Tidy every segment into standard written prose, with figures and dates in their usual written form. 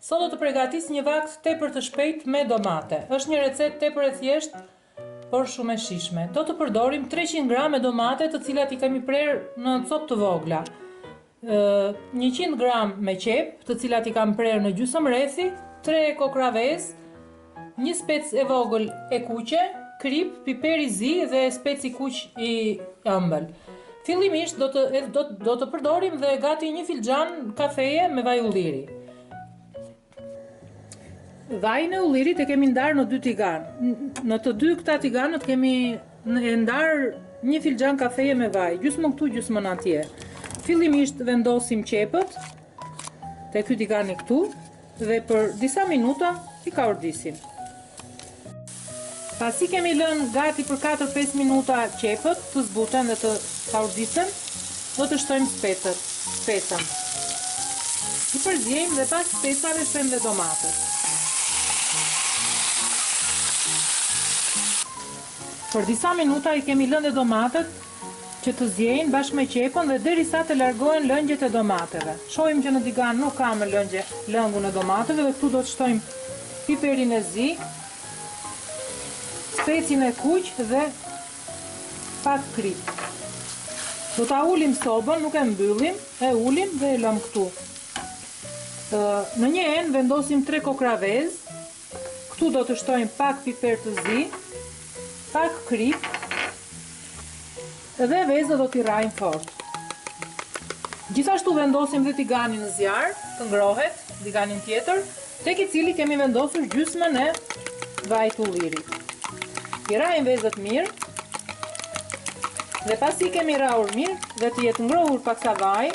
Sot do të pregatis një vakt tepër të shpejtë me domate. Është një recetë tepër e thjeshtë, por shumë e shijshme. Do të përdorim 300 grame domate të cilat i kemi prerë në copë të vogla. 100 gram me qepë, të cilat i kam prerë në gjysmë rrethi, 3 kokrra vezë, një spec e vogël e kuqe, kripë, piper i zi dhe spec i kuq i ëmbël. Fillimisht do të do, do të përdorim dhe gati një filxhan kafeje me vaj ulliri. Vajin e ullirit e kemi ndarë në dy tiganë. Në të dy këta tiganët kemi e ndarë një filxhan kafeje me vaj, gjysmën këtu, gjysmën atje. Fillimisht vendosim qepët te ky tigani këtu dhe për disa minuta i kaurdisim. Pasi kemi lënë gati për 4-5 minuta qepët të zbuten dhe të kaurdisen, do të shtojmë specët, specën. I përziejmë dhe pas specave shtojmë dhe domatet. Për disa minuta i kemi lënë dhe domatet që të ziejnë bashkë me qepën dhe derisa të largohen lëngjet e domateve. Shohim që në tigan nuk ka më lëngje lëngun e domateve dhe këtu do të shtojmë piperin e zi, specin e kuq dhe pak kripë. Do ta ulim sobën, nuk e mbyllim, e ulim dhe e lëmë këtu. Në një enë vendosim 3 kokrra vezë, Këtu do të shtojmë pak piper të zi, pak kripë dhe vezët do t'i rrahim fort. Gjithashtu vendosim dhe tiganin në zjarr, të ngrohet, tiganin tjetër, tek i cili kemi vendosur gjysmën e vajit ullirit. I rrahim vezët mirë dhe pasi i kemi rrahur mirë dhe të jetë ngrohur paksa vaji,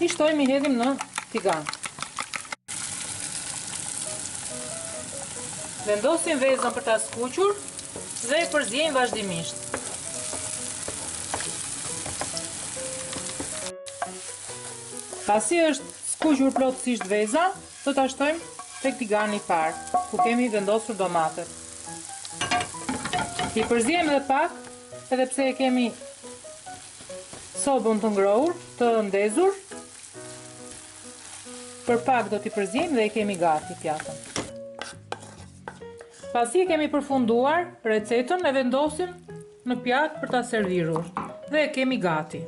i shtojmë i hedhim në tigan. Vendosim vezën për ta skuqur dhe e përziejmë vazhdimisht. Pasi është skuqur plotësisht veza, do ta shtojmë tek tigani i parë, ku kemi vendosur domatet. I përziejmë edhe pak, edhe pse e kemi sobën të ngrohur, të ndezur, Për pak do t'i përziejmë dhe e kemi gati pjatën. Pasi e kemi përfunduar recetën, e vendosim në pjatë për ta servirur dhe e kemi gati.